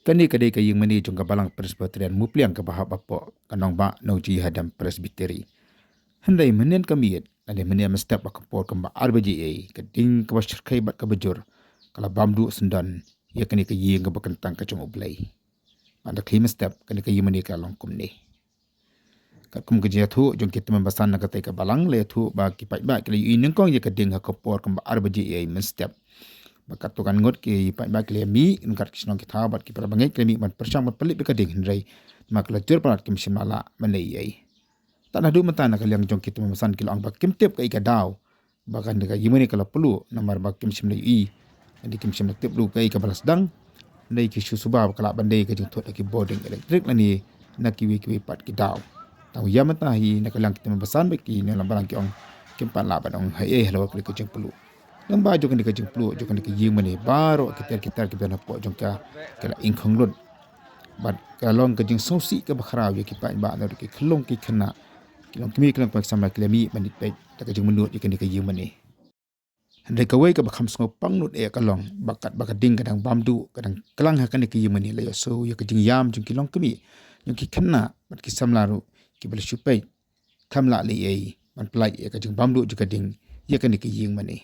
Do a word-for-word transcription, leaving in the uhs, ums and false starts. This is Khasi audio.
Kane ka dei ka ïing mane jong ka Balang Presbyterian Mupliang kaba hap hapoh ka nongbah Nongjihadam Presbytery. Hynrei mynhynnin ka miet, lane mynhynnin mynstep ha ka por kumba ar baje eiei, ka ding kaba shyrkhei bad kaba jur ka la bam duh syndon ïa kane ka ïing kaba kyntang ka jong U Blei. Bad da ka khlieh mynstep kane ka ïing mane ka la long kumne. Katkum ka jingïathuh jong ki tymmen basan na katei ka balang, la ïathuh ba ki paidbah ki la ïohi nyngkong ïa ka ding ha ka por kumba ar baje eiei mynstep. Ba katto katne ngut ki paidbah ki la mih ryngkat ki shnong ki thaw bad ki parabangeit ki la mih ban pyrshang ban pynlip ïa ka ding, hynrei namar ka la jur palat kim shym la lah ban leh eiei. Tad haduh mynta na ka liang jong ki tymmen basan ki la ong ba kim tip kaei ka daw ba kane ka ïing mane ka la pylluh, namar ba kim shym la ïohi, hynrei kim shym la tip ruh kaei kaba la sdang. Hynrei ki shu suba ba ka lah ban dei ka jingthut ha ki bording elektrik lane na kiwei kiwei pat ki daw. Tang ïa mynta hi na ka liang ki tymmen basan bad ki nongïalam balang ki ong kim pat lah ban ong haei halor kane ka jingpylluh. Lyngba jong kane ka jingpylluh jong kane ka ïing mane, baroh ki tiar ki tiar kiba don hapoh jong ka ki la ing khong lut. Bad ka long ka jingsngewsih kaba khraw ïa ki paidbah, naduh ki khyllung ki khynnah, ki longkmie ki longkpa ki samla ki la mih ban ïa peit da ka jingmynnud ïa kane ka ïing mane. Hynrei kawei kaba kham sngewpang lut eh ka long ba katba ka ding ka dang bam duh, ka dang klang ha kane ka ïing mane, la ïohsngew ïa ka jingïam jong ki longkmie, jong ki khynnah bad ki samla ruh kiba la shu peit, khlem lah leh eiei ban pyllait ïa ka jingbam duh jong ka ding ïa kane ka ïing mane.